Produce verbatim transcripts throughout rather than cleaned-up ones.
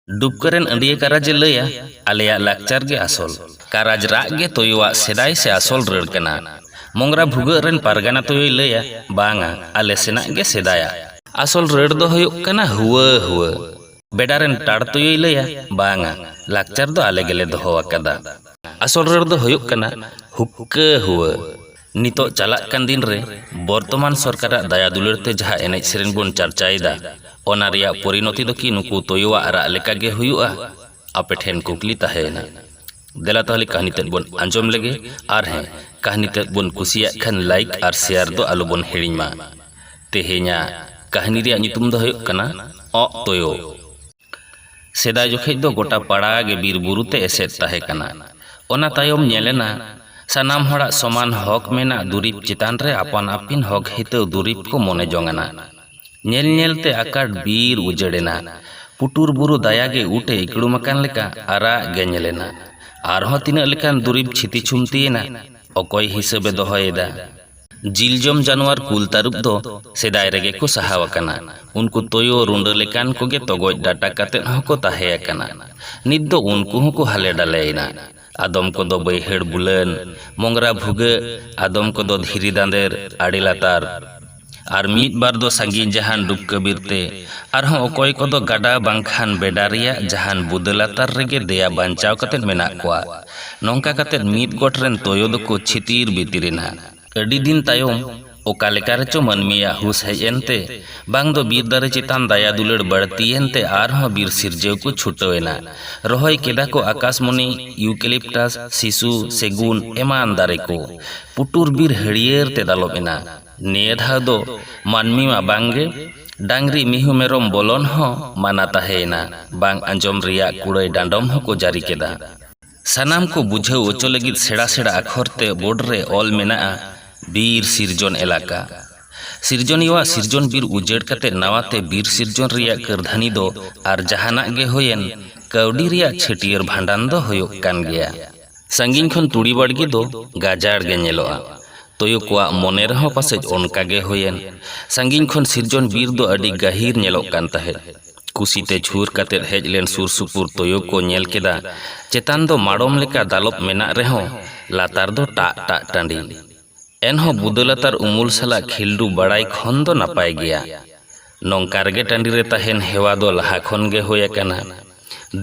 ᱰᱩᱵᱠᱟᱹ ᱨᱮᱱ ᱟᱹᱰᱤᱭᱟᱹ ᱠᱟᱨᱟᱡᱽ ᱮ ᱞᱟᱹᱭᱟ, ᱟᱞᱮᱭᱟᱜ ᱞᱟᱠᱪᱟᱨ ᱜᱮ ᱟᱥᱚᱞ᱾ ᱠᱟᱨᱟᱡᱽ ᱨᱟᱜ ᱜᱮ ᱛᱳᱭᱳᱣᱟᱜ ᱥᱮᱫᱟᱭ ᱥᱮ ᱟᱥᱚᱞ ᱨᱟᱹᱲ ᱠᱟᱱᱟ᱾ ᱢᱚᱝᱨᱟ ᱵᱷᱩᱜᱟᱹᱜ ᱨᱮᱱ ᱯᱟᱨᱜᱟᱱᱟ ᱛᱳᱭᱳᱭ ᱞᱟᱹᱭᱟ, ᱵᱟᱝᱟ, ᱟᱞᱮ ᱥᱮᱱᱟᱜ ᱜᱮ ᱥᱮᱫᱟᱭᱟᱜ᱾ ᱟᱥᱚᱞ ᱨᱟᱹᱲ ᱫᱚ ᱦᱩᱭᱩᱜ ᱠᱟᱱᱟ ᱦᱩᱣᱟᱹ ᱦᱩᱣᱟᱹ᱾ ᱵᱮᱰᱟ ᱨᱮᱱ ᱴᱟᱲ ᱛᱳᱭᱳᱭ ᱞᱟᱹᱭᱟ, ᱵᱟᱝᱟ, ᱞᱟᱠᱪᱟᱨ ᱫᱚ ᱟᱞᱮ ᱜᱮᱞᱮ ᱫᱚᱦᱚ ᱟᱠᱟᱫᱟ᱾ ᱟᱥᱚᱞ ᱨᱟᱹᱲ ᱫᱚ ᱦᱩᱭᱩᱜ ᱠᱟᱱᱟ ᱦᱩᱠᱠᱟᱹ ᱦᱩᱣᱟᱹ᱾ ᱱᱤᱛᱚᱜ ᱪᱟᱞᱟᱜ ᱠᱟᱱ ᱫᱤᱱ ᱨᱮ ᱵᱚᱨᱛᱚᱢᱟᱱ ᱥᱚᱨᱠᱟᱨᱟᱜ ᱫᱟᱭᱟ ᱫᱩᱞᱟᱹᱲ ᱛᱮ ᱡᱟᱦᱟᱸ ᱮᱱᱮᱡ ᱥᱮᱨᱮᱧ ᱵᱚᱱ ᱪᱟᱨᱪᱟᱭᱮᱫᱟ, ᱚᱱᱟ ᱨᱮᱭᱟᱜ ᱯᱚᱨᱤᱱᱚᱛᱤ ᱫᱚ ᱠᱤ ᱱᱩᱠᱩ ᱛᱳᱭᱳᱣᱟᱜ ᱨᱟᱜ ᱞᱮᱠᱟ ᱜᱮ ᱦᱩᱭᱩᱜᱼᱟ? ᱟᱯᱮ ᱴᱷᱮᱱ ᱠᱩᱠᱞᱤ ᱛᱟᱦᱮᱸᱭᱮᱱᱟ᱾ ᱫᱮᱞᱟ ᱛᱟᱦᱚᱞᱮ ᱠᱟᱹᱦᱱᱤ ᱛᱮᱫ ᱵᱚᱱ ᱟᱸᱡᱚᱢ ᱞᱮᱜᱮ᱾ ᱟᱨ ᱦᱮᱸ, ᱠᱟᱹᱦᱱᱤ ᱛᱮᱫ ᱵᱚᱱ ᱠᱩᱥᱤᱭᱟᱜ ᱠᱷᱟᱱ ᱞᱟᱭᱤᱠ ᱟᱨ ᱥᱮᱭᱟᱨ ᱫᱚ ᱟᱞᱚ ᱵᱚᱱ ᱦᱤᱲᱤᱧ ᱢᱟ᱾ ᱛᱮᱦᱮᱧᱟᱜ ᱠᱟᱹᱦᱱᱤ ᱨᱮᱭᱟᱜ ᱧᱩᱛᱩᱢ ᱫᱚ ᱦᱩᱭᱩᱜ ᱠᱟᱱᱟ ᱚᱸᱜ ᱛᱳᱭᱳ᱾ ᱥᱮᱫᱟᱭ ᱡᱚᱠᱷᱮᱡ ᱫᱚ ᱜᱚᱴᱟ ᱯᱟᱲᱟ ᱜᱮ ᱵᱤᱨ ᱵᱩᱨᱩ ᱛᱮ ᱮᱥᱮᱫ ᱛᱟᱦᱮᱸ ᱠᱟᱱᱟ᱾ ᱚᱱᱟ ᱛᱟᱭᱚᱢ ᱧᱮᱞᱮᱱᱟ, ᱥᱟᱱᱟᱢ ᱦᱚᱲᱟᱜ ᱥᱚᱢᱟᱱ ᱦᱚᱠ ᱢᱮᱱᱟᱜ ᱫᱩᱨᱤᱵᱽ ᱪᱮᱛᱟᱱ ᱨᱮ ᱟᱯᱟᱱ ᱟᱹᱯᱤᱱ ᱦᱚᱠ ᱦᱤᱛᱟᱹᱣ ᱫᱩᱨᱤᱵᱽ ᱠᱚ ᱢᱚᱱᱮ ᱡᱚᱝ ᱟᱱᱟ᱾ ᱧᱮᱞ ᱧᱮᱞ ᱛᱮ ᱟᱠᱟᱴ ᱵᱤᱨ ᱩᱡᱟᱹᱲ ᱮᱱᱟ᱾ ᱯᱩᱴᱩᱨ ᱵᱩᱨᱩ ᱫᱟᱭᱟ ᱜᱮ ᱩᱴ ᱮ ᱤᱠᱲᱩᱢ ᱟᱠᱟᱱ ᱞᱮᱠᱟ ᱟᱨᱟᱜ ᱜᱮ ᱧᱮᱞᱮᱱᱟ᱾ ᱟᱨᱦᱚᱸ ᱛᱤᱱᱟᱹᱜ ᱞᱮᱠᱟᱱ ᱫᱩᱨᱤᱵᱽ ᱪᱷᱤᱛᱤ ᱪᱷᱩᱢᱛᱤᱭᱮᱱᱟ, ᱚᱠᱚᱭ ᱦᱤᱥᱟᱹᱵ ᱮ ᱫᱚᱦᱚᱭᱮᱫᱟ? ᱡᱤᱞ ᱡᱚᱢ ᱡᱟᱱᱣᱟᱨ ᱠᱩᱞ ᱛᱟᱹᱨᱩᱵ ᱫᱚ ᱥᱮᱫᱟᱭ ᱨᱮᱜᱮ ᱠᱚ ᱥᱟᱦᱟᱣ ᱟᱠᱟᱱᱟ᱾ ᱩᱱᱠᱩ ᱛᱳᱭᱳ ᱨᱩᱸᱰᱟᱹ ᱞᱮᱠᱟᱱ ᱠᱚᱜᱮ ᱛᱚᱜᱚᱡ ᱰᱟᱴᱟ ᱠᱟᱛᱮᱫ ᱦᱚᱸᱠᱚ ᱛᱟᱦᱮᱸ ᱟᱠᱟᱱᱟ᱾ ᱱᱤᱛ ᱫᱚ ᱩᱱᱠᱩ ᱦᱚᱸᱠᱚ ᱦᱟᱞᱮ ᱰᱟᱞᱮᱭᱮᱱᱟ᱾ ᱟᱫᱚᱢ ᱠᱚᱫᱚ ᱵᱟᱹᱭᱦᱟᱹᱲ ᱵᱩᱞᱟᱹᱱ, ᱢᱚᱝᱨᱟ ᱵᱷᱩᱜᱟᱹᱜ, ᱟᱫᱚᱢ ᱠᱚᱫᱚ ᱫᱷᱤᱨᱤ ᱫᱟᱸᱫᱮᱨ, ᱟᱲᱮ ᱞᱟᱛᱟᱨ, ᱟᱨ ᱢᱤᱫ ᱵᱟᱨ ᱫᱚ ᱥᱟᱺᱜᱤᱧ ᱡᱟᱦᱟᱱ ᱰᱩᱵᱠᱟᱹ ᱵᱤᱨ ᱛᱮ, ᱟᱨᱦᱚᱸ ᱚᱠᱚᱭ ᱠᱚᱫᱚ ᱜᱟᱰᱟ ᱵᱟᱝᱠᱷᱟᱱ ᱵᱮᱰᱟ ᱨᱮᱭᱟᱜ ᱡᱟᱦᱟᱱ ᱵᱩᱫᱟᱹ ᱞᱟᱛᱟᱨ ᱨᱮᱜᱮ ᱫᱮᱭᱟ ᱵᱟᱧᱪᱟᱣ ᱠᱟᱛᱮᱫ ᱢᱮᱱᱟᱜ ᱠᱚᱣᱟ᱾ ᱱᱚᱝᱠᱟ ᱠᱟᱛᱮᱫ ᱢᱤᱫ ᱜᱚᱴ ᱨᱮᱱ ᱛᱳᱭᱳ ᱫᱚᱠᱚ ᱪᱷᱤᱛᱤᱨ ᱵᱤᱛᱤᱨ ᱮᱱᱟ᱾ ᱟᱹᱰᱤ ᱫᱤᱱ ᱛᱟᱭᱚᱢ ᱚᱠᱟ ᱞᱮᱠᱟ ᱨᱮᱪᱚ ᱢᱟᱹᱱᱢᱤᱭᱟᱜ ᱦᱩᱥ ᱦᱮᱡ ᱮᱱᱛᱮ, ᱵᱟᱝ ᱫᱚ ᱵᱤᱨ ᱫᱟᱨᱮ ᱪᱮᱛᱟᱱ ᱫᱟᱭᱟ ᱫᱩᱞᱟᱹᱲ ᱵᱟᱹᱲᱛᱤᱭᱮᱱ ᱛᱮ ᱟᱨᱦᱚᱸ ᱵᱤᱨ ᱥᱤᱨᱡᱟᱹᱣ ᱠᱚ ᱪᱷᱩᱴᱟᱹᱣ ᱮᱱᱟ᱾ ᱨᱚᱦᱚᱭ ᱠᱮᱫᱟ ᱠᱚ ᱟᱠᱟᱥᱢᱚᱱᱤ, ᱤᱭᱩᱠᱮᱞᱤᱯᱴᱟᱥ, ᱥᱤᱥᱩ, ᱥᱮᱜᱩᱱ ᱮᱢᱟᱱ ᱫᱟᱨᱮ ᱠᱚ᱾ ᱯᱩᱴᱩᱨ ᱵᱤᱨ ᱦᱟᱹᱨᱭᱟᱹᱲ ᱛᱮ ᱫᱟᱞᱚᱵ ᱮᱱᱟ᱾ ᱱᱤᱭᱟᱹ ᱫᱷᱟᱣ ᱫᱚ ᱢᱟᱹᱱᱢᱤ ᱢᱟ ᱵᱟᱝ ᱜᱮ, ᱰᱟᱝᱨᱤ ᱢᱤᱦᱩ ᱢᱮᱨᱚᱢ ᱵᱚᱞᱚᱱ ᱦᱚᱸ ᱢᱟᱱᱟ ᱛᱟᱦᱮᱸᱭᱮᱱᱟ᱾ ᱵᱟᱝ ᱟᱸᱡᱚᱢ ᱨᱮᱭᱟᱜ ᱠᱩᱲᱟᱹᱭ ᱰᱟᱸᱰᱚᱢ ᱦᱚᱸᱠᱚ ᱡᱟᱹᱨᱤ ᱠᱮᱫᱟ᱾ ᱥᱟᱱᱟᱢ ᱠᱚ ᱵᱩᱡᱷᱟᱹᱣ ᱦᱚᱪᱚ ᱞᱟᱹᱜᱤᱫ ᱥᱮᱬᱟ ᱥᱮᱬᱟ ᱟᱠᱷᱚᱨ ᱛᱮ ᱵᱳᱨᱰ ᱨᱮ ᱚᱞ ᱢᱮᱱᱟᱜᱼᱟ, ᱵᱤᱨ ᱥᱤᱨᱡᱚᱱ ᱮᱞᱟᱠᱟ᱾ ᱥᱤᱨᱡᱚᱱᱤᱭᱟᱹᱣᱟᱜ ᱥᱤᱨᱡᱚᱱ ᱵᱤᱨ ᱩᱡᱟᱹᱲ ᱠᱟᱛᱮ ᱱᱟᱣᱟ ᱛᱮ ᱵᱤᱨ ᱥᱤᱨᱡᱚᱱ ᱨᱮᱭᱟᱜ ᱠᱟᱹᱨᱫᱷᱟᱹᱱᱤ ᱫᱚ ᱟᱨ ᱡᱟᱦᱟᱱᱟᱜ ᱜᱮ ᱦᱩᱭᱮᱱ, ᱠᱟᱹᱣᱰᱤ ᱨᱮᱭᱟᱜ ᱪᱷᱟᱹᱴᱭᱟᱹᱨ ᱵᱷᱟᱸᱰᱟᱱ ᱫᱚ ᱦᱩᱭᱩᱜ ᱠᱟᱱ ᱜᱮᱭᱟ᱾ ᱥᱟᱺᱜᱤᱧ ᱠᱷᱚᱱ ᱛᱩᱲᱤ ᱵᱟᱲᱜᱮ ᱫᱚ ᱜᱟᱡᱟᱲ ᱜᱮ ᱧᱮᱞᱚᱜᱼᱟ᱾ ᱛᱩᱭᱩ ᱠᱚᱣᱟᱜ ᱢᱚᱱᱮ ᱨᱮᱦᱚᱸ ᱯᱟᱥᱮᱡ ᱚᱱᱠᱟ ᱜᱮ ᱦᱩᱭᱮᱱ᱾ ᱥᱟᱺᱜᱤᱧ ᱠᱷᱚᱱ ᱥᱤᱨᱡᱚᱱ ᱵᱤᱨ ᱫᱚ ᱟᱹᱰᱤ ᱜᱟᱹᱦᱤᱨ ᱧᱮᱞᱚᱜ ᱠᱟᱱ ᱛᱟᱦᱮᱸᱫ᱾ ᱠᱩᱥᱤᱛᱮ ᱪᱷᱩᱨ ᱠᱟᱛᱮᱫ ᱦᱮᱡ ᱞᱮᱱ ᱥᱩᱨ ᱥᱩᱯᱩᱨ ᱛᱳᱭᱳ ᱠᱚ ᱧᱮᱞ ᱠᱮᱫᱟ, ᱪᱮᱛᱟᱱ ᱫᱚ ᱢᱟᱲᱚᱢ ᱞᱮᱠᱟ ᱫᱟᱞᱚᱵ ᱢᱮᱱᱟᱜ ᱨᱮᱦᱚᱸ ᱞᱟᱛᱟᱨ ᱫᱚ ᱴᱟᱜ ᱴᱟᱜ ᱴᱟᱺᱰᱤ᱾ ᱮᱱᱦᱚᱸ ᱵᱩᱫᱟᱹ ᱞᱟᱛᱟᱨ ᱩᱢᱩᱞ ᱥᱟᱞᱟᱜ ᱠᱷᱤᱞᱰᱩ ᱵᱟᱲᱟᱭ ᱠᱷᱚᱱ ᱫᱚ ᱱᱟᱯᱟᱭ ᱜᱮᱭᱟ᱾ ᱱᱚᱝᱠᱟ ᱨᱮᱜᱮ ᱴᱟᱺᱰᱤ ᱨᱮ ᱛᱟᱦᱮᱱ ᱦᱮᱣᱟ ᱫᱚ ᱞᱟᱦᱟ ᱠᱷᱚᱱ ᱜᱮ ᱦᱩᱭ ᱟᱠᱟᱱᱟ᱾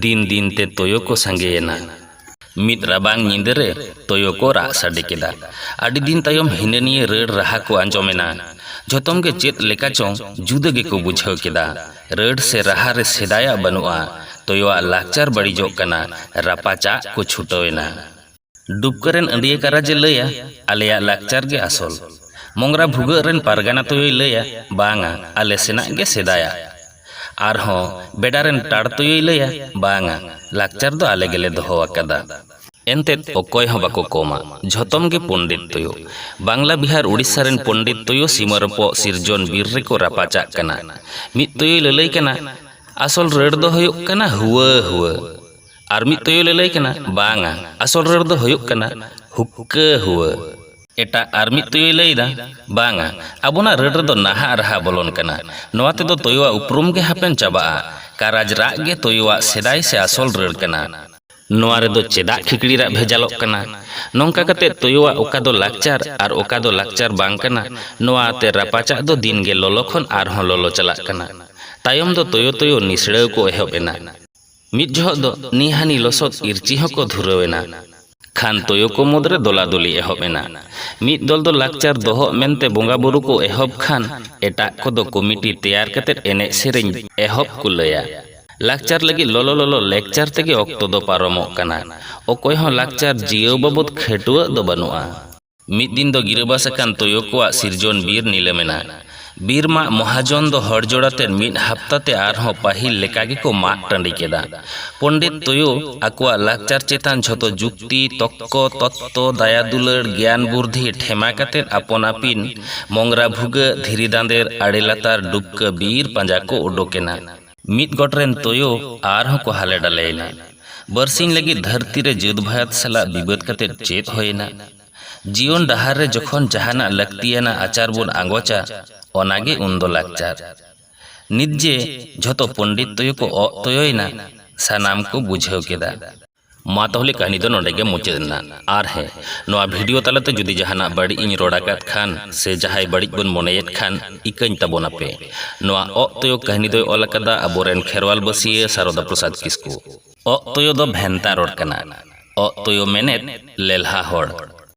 ᱫᱤᱱ ᱫᱤᱱ ᱛᱮ ᱛᱳᱭᱳ ᱠᱚ ᱥᱟᱸᱜᱮᱭᱮᱱᱟ᱾ ᱢᱤᱫ ᱨᱟᱵᱟᱝ ᱧᱤᱫᱟᱹ ᱨᱮ ᱛᱳᱭᱳ ᱠᱚ ᱨᱟᱜ ᱥᱟᱰᱮ ᱠᱮᱫᱟ᱾ ᱟᱹᱰᱤ ᱫᱤᱱ ᱛᱟᱭᱚᱢ ᱦᱤᱱᱟᱹ ᱱᱤᱭᱟᱹ ᱨᱟᱹᱲ ᱨᱟᱦᱟ ᱠᱚ ᱟᱸᱡᱚᱢᱮᱱᱟ᱾ ᱡᱷᱚᱛᱚᱢ ᱜᱮ ᱪᱮᱫ ᱞᱮᱠᱟ ᱪᱚᱝ ᱡᱩᱫᱟᱹ ᱜᱮᱠᱚ ᱵᱩᱡᱷᱟᱹᱣ ᱠᱮᱫᱟ᱾ ᱨᱟᱹᱲ ᱥᱮ ᱨᱟᱦᱟ ᱨᱮ ᱥᱮᱫᱟᱭᱟᱜ ᱵᱟᱹᱱᱩᱜᱼᱟ᱾ ᱛᱳᱭᱳᱣᱟᱜ ᱞᱟᱠᱪᱟᱨ ᱵᱟᱹᱲᱤᱡᱚᱜ ᱠᱟᱱᱟ᱾ ᱨᱟᱯᱟᱪᱟᱜ ᱠᱚ ᱪᱷᱩᱴᱟᱹᱣ ᱮᱱᱟ᱾ ᱰᱩᱵᱠᱟᱹ ᱨᱮᱱ ᱟᱹᱰᱤᱭᱟᱹ ᱠᱟᱨᱟᱡᱽ ᱮ ᱞᱟᱹᱭᱟ, ᱟᱞᱮᱭᱟᱜ ᱞᱟᱠᱪᱟᱨ ᱜᱮ ᱟᱥᱚᱞ᱾ ᱢᱚᱝᱨᱟ ᱵᱷᱩᱜᱟᱹᱜ ᱨᱮᱱ ᱯᱟᱨᱜᱟᱱᱟ ᱛᱳᱭᱳᱭ ᱞᱟᱹᱭᱟ, ᱵᱟᱝᱟ, ᱟᱞᱮ ᱥᱮᱱᱟᱜ ᱜᱮ ᱥᱮᱫᱟᱭᱟᱜ᱾ ᱟᱨᱦᱚᱸ ᱵᱮᱰᱟ ᱨᱮᱱ ᱴᱟᱲ ᱛᱳᱭᱳᱭ ᱞᱟᱹᱭᱟ, ᱵᱟᱝᱟ, ᱞᱟᱠᱪᱟᱨ ᱫᱚ ᱟᱞᱮ ᱜᱮᱞᱮ ᱫᱚᱦᱚ ᱟᱠᱟᱫᱟ᱾ ᱮᱱᱛᱮᱫ ᱚᱠᱚᱭ ᱦᱚᱸ ᱵᱟᱠᱚ ᱠᱚᱢᱟ, ᱡᱷᱚᱛᱚᱢ ᱜᱮ ᱯᱚᱱᱰᱤᱛ ᱛᱳᱭᱳ᱾ ᱵᱟᱝᱞᱟ, ᱵᱤᱦᱟᱨ, ᱩᱲᱤᱥᱥᱟ ᱨᱮᱱ ᱯᱚᱱᱰᱤᱛ ᱛᱳᱭᱳ ᱥᱤᱢᱟᱹ ᱨᱚᱯᱚᱜ ᱥᱤᱨᱡᱚᱱ ᱵᱤᱨ ᱨᱮᱠᱚ ᱨᱟᱯᱟᱪᱟᱜ ᱠᱟᱱᱟ᱾ ᱢᱤᱫ ᱛᱳᱭᱳᱭ ᱞᱟᱹᱞᱟᱹᱭ ᱠᱟᱱᱟ, ᱟᱥᱚᱞ ᱨᱟᱹᱲ ᱫᱚ ᱦᱩᱭᱩᱜ ᱠᱟᱱᱟ ᱦᱩᱣᱟᱹ ᱦᱩᱣᱟᱹ᱾ ᱟᱨ ᱢᱤᱫ ᱛᱳᱭᱳᱭ ᱞᱟᱹᱞᱟᱹᱭ ᱠᱟᱱᱟ, ᱵᱟᱝᱟ, ᱟᱥᱚᱞ ᱨᱟᱹᱲ ᱫᱚ ᱦᱩᱭᱩᱜ ᱠᱟᱱᱟ ᱦᱩᱠᱠᱟᱹ ᱦᱩᱣᱟᱹ᱾ ᱮᱴᱟᱜ ᱟᱨ ᱢᱤᱫ ᱛᱳᱭᱳᱭ ᱞᱟᱹᱭᱫᱟ, ᱵᱟᱝᱟ, ᱟᱵᱚᱱᱟᱜ ᱨᱟᱹᱲ ᱨᱮᱫᱚ ᱱᱟᱦᱟᱜ ᱨᱟᱦᱟ ᱵᱚᱞᱚᱱ ᱠᱟᱱᱟ᱾ ᱱᱚᱣᱟ ᱛᱮᱫᱚ ᱛᱳᱭᱳᱣᱟᱜ ᱩᱯᱨᱩᱢ ᱜᱮ ᱦᱟᱯᱮᱱ ᱪᱟᱵᱟᱜᱼᱟ᱾ ᱠᱟᱨᱟᱡᱽ ᱨᱟᱜ ᱜᱮ ᱛᱳᱭᱳᱣᱟᱜ ᱥᱮᱫᱟᱭ ᱥᱮ ᱟᱥᱚᱞ ᱨᱟᱹᱲ ᱠᱟᱱᱟ᱾ ᱱᱚᱣᱟ ᱨᱮᱫᱚ ᱪᱮᱫᱟᱜ ᱠᱷᱤᱠᱲᱤ ᱨᱟᱜ ᱵᱷᱮᱡᱟᱞᱚᱜ ᱠᱟᱱᱟ? ᱱᱚᱝᱠᱟ ᱠᱟᱛᱮ ᱛᱳᱭᱳᱣᱟᱜ ᱚᱠᱟ ᱫᱚ ᱞᱟᱠᱪᱟᱨ ᱟᱨ ᱚᱠᱟ ᱫᱚ ᱞᱟᱠᱪᱟᱨ ᱵᱟᱝ ᱠᱟᱱᱟ, ᱱᱚᱣᱟ ᱟᱛᱮ ᱨᱟᱯᱟᱪᱟᱜ ᱫᱚ ᱫᱤᱱ ᱜᱮ ᱞᱚᱞᱚ ᱠᱷᱚᱱ ᱟᱨᱦᱚᱸ ᱞᱚᱞᱚ ᱪᱟᱞᱟᱜ ᱠᱟᱱᱟ᱾ ᱛᱟᱭᱚᱢ ᱫᱚ ᱛᱳᱭᱳ ᱛᱳᱭᱳ ᱱᱤᱥᱲᱟᱹᱣ ᱠᱚ ᱮᱦᱚᱵ ᱮᱱᱟ᱾ ᱢᱤᱫ ᱡᱚᱦᱚᱜ ᱫᱚ ᱱᱤᱦᱟᱹᱱᱤ ᱞᱚᱥᱚᱫ ᱤᱨᱪᱤ ᱦᱚᱸᱠᱚ ᱫᱷᱩᱨᱟᱹᱣ ᱮᱱᱟ᱾ ᱠᱷᱟᱱ ᱛᱳᱭᱳ ᱠᱚ ᱢᱩᱫᱽᱨᱮ ᱫᱚᱞᱟᱫᱚᱞᱤ ᱮᱦᱚᱵ ᱮᱱᱟ᱾ ᱢᱤᱫ ᱫᱚᱞ ᱫᱚ ᱞᱟᱠᱪᱟᱨ ᱫᱚᱦᱚᱜ ᱢᱮᱱᱛᱮ ᱵᱚᱸᱜᱟ ᱵᱩᱨᱩ ᱠᱚ ᱮᱦᱚᱵ ᱠᱷᱟᱱ, ᱮᱴᱟᱜ ᱠᱚᱫᱚ ᱠᱚᱢᱤᱴᱤ ᱛᱮᱭᱟᱨ ᱠᱟᱛᱮ ᱮᱱᱮᱡ ᱥᱮᱨᱮᱧ ᱮᱦᱚᱵ ᱠᱚ ᱞᱟᱹᱭᱟ᱾ ᱞᱟᱠᱪᱟᱨ ᱞᱟᱹᱜᱤᱫ ᱞᱚᱞᱚ ᱞᱚᱞᱚ ᱞᱮᱠᱪᱟᱨ ᱛᱮᱜᱮ ᱚᱠᱛᱚ ᱫᱚ ᱯᱟᱨᱚᱢᱚᱜ ᱠᱟᱱᱟ᱾ ᱚᱠᱚᱭ ᱦᱚᱸ ᱞᱟᱠᱪᱟᱨ ᱡᱤᱭᱟᱹᱣ ᱵᱟᱵᱚᱫ ᱠᱷᱟᱹᱴᱩᱣᱟᱹᱜ ᱫᱚ ᱵᱟᱹᱱᱩᱜᱼᱟ᱾ ᱢᱤᱫ ᱫᱤᱱ ᱫᱚ ᱜᱤᱨᱟᱹᱵᱟᱥ ᱟᱠᱟᱱ ᱛᱳᱭᱳ ᱠᱚᱣᱟᱜ ᱥᱤᱨᱡᱚᱱ ᱵᱤᱨ ᱱᱤᱞᱟᱹᱢ ᱮᱱᱟ᱾ ᱵᱤᱨ ᱢᱟᱜ ᱢᱚᱦᱟᱡᱚᱱ ᱫᱚ ᱦᱚᱲ ᱡᱚᱲᱟ ᱛᱮ ᱢᱤᱫ ᱦᱟᱯᱛᱟ ᱛᱮ ᱟᱨᱦᱚᱸ ᱯᱟᱹᱦᱤᱞ ᱞᱮᱠᱟ ᱜᱮᱠᱚ ᱢᱟᱜ ᱴᱟᱺᱰᱤ ᱠᱮᱫᱟ᱾ ᱯᱚᱱᱰᱤᱛ ᱛᱳᱭᱳ ᱟᱠᱚᱣᱟᱜ ᱞᱟᱠᱪᱟᱨ ᱪᱮᱛᱟᱱ ᱡᱷᱚᱛᱚ ᱡᱩᱠᱛᱤ, ᱛᱚᱠᱠᱚ, ᱛᱚᱛᱛᱚ, ᱫᱟᱭᱟ ᱫᱩᱞᱟᱹᱲ, ᱜᱮᱭᱟᱱ ᱵᱩᱨᱫᱷᱤ ᱴᱷᱮᱢᱟ ᱠᱟᱛᱮ ᱟᱯᱚᱱ ᱟᱹᱯᱤᱱ ᱢᱚᱝᱨᱟ ᱵᱷᱩᱜᱟᱹᱜ, ᱫᱷᱤᱨᱤ ᱫᱟᱸᱫᱮᱨ, ᱟᱲᱮ ᱞᱟᱛᱟᱨ, ᱰᱩᱵᱠᱟᱹ ᱵᱤᱨ ᱯᱟᱸᱡᱟ ᱠᱚ ᱩᱰᱩᱠ ᱮᱱᱟ᱾ ᱢᱤᱫ ᱜᱚᱴ ᱨᱮᱱ ᱛᱳᱭᱳ ᱟᱨᱦᱚᱸ ᱠᱚ ᱦᱟᱞᱮ ᱰᱟᱞᱮᱭᱮᱱᱟ᱾ ᱵᱟᱹᱨᱥᱤᱧ ᱞᱟᱹᱜᱤᱫ ᱫᱷᱟᱹᱨᱛᱤ ᱨᱮ ᱡᱟᱹᱛ ᱵᱷᱟᱭᱟᱛ ᱥᱟᱞᱟᱜ ᱵᱤᱵᱟᱹᱫ ᱠᱟᱛᱮ ᱪᱮᱫ ᱦᱩᱭᱮᱱᱟ? ᱡᱤᱭᱚᱱ ᱰᱟᱦᱟᱨ ᱨᱮ ᱡᱚᱠᱷᱚᱱ ᱡᱟᱦᱟᱱᱟᱜ ᱞᱟᱹᱠᱛᱤᱭᱟᱱᱟᱜ ᱟᱪᱟᱨ ᱵᱚᱱ ᱟᱸᱜᱚᱪᱟ, ᱚᱱᱟᱜᱮ ᱩᱱᱫᱚ ᱞᱟᱠᱪᱟᱨ᱾ ᱱᱤᱛ ᱡᱮ ᱡᱷᱚᱛᱚ ᱯᱚᱱᱰᱤᱛ ᱛᱚᱭᱚ ᱠᱚ ᱚᱜ ᱛᱚᱭᱚᱭᱮᱱᱟ, ᱥᱟᱱᱟᱢ ᱠᱚ ᱵᱩᱡᱷᱟᱹᱣ ᱠᱮᱫᱟ᱾ ᱢᱟ ᱛᱟᱦᱚᱞᱮ ᱠᱟᱹᱦᱱᱤ ᱫᱚ ᱱᱚᱰᱮ ᱜᱮ ᱢᱩᱪᱟᱹᱫ ᱮᱱᱟ᱾ ᱟᱨ ᱦᱮᱸ, ᱱᱚᱣᱟ ᱵᱷᱤᱰᱤᱭᱳ ᱛᱟᱞᱟᱛᱮ ᱡᱩᱫᱤ ᱡᱟᱦᱟᱱᱟᱜ ᱵᱟᱹᱲᱤᱡ ᱤᱧ ᱨᱚᱲ ᱟᱠᱟᱫ ᱠᱷᱟᱱ ᱥᱮ ᱡᱟᱦᱟᱸᱭ ᱵᱟᱹᱲᱤᱡ ᱵᱚᱱ ᱢᱚᱱᱮᱭᱮᱫ ᱠᱷᱟᱱ, ᱤᱠᱟᱹᱧ ᱛᱟᱵᱚᱱᱟᱯᱮ᱾ ᱱᱚᱣᱟ ᱚᱜ ᱛᱚᱭᱚ ᱠᱟᱹᱦᱱᱤ ᱫᱚᱭ ᱚᱞ ᱟᱠᱟᱫᱟ ᱟᱵᱚᱨᱮᱱ ᱠᱷᱮᱨᱣᱟᱞ ᱵᱟᱹᱥᱤᱭᱟᱹ ᱥᱟᱨᱚᱫᱟ ᱯᱨᱚᱥᱟᱫᱽ ᱠᱤᱥᱠᱩ᱾ ᱚᱜ ᱛᱚᱭᱚ ᱫᱚ ᱵᱷᱮᱱᱛᱟ ᱨᱚᱲ ᱠᱟᱱᱟ᱾ ᱚᱜ ᱛᱚᱭᱚ ᱢᱮᱱᱮᱫ ᱞᱮᱞᱦᱟ ᱦᱚᱲ᱾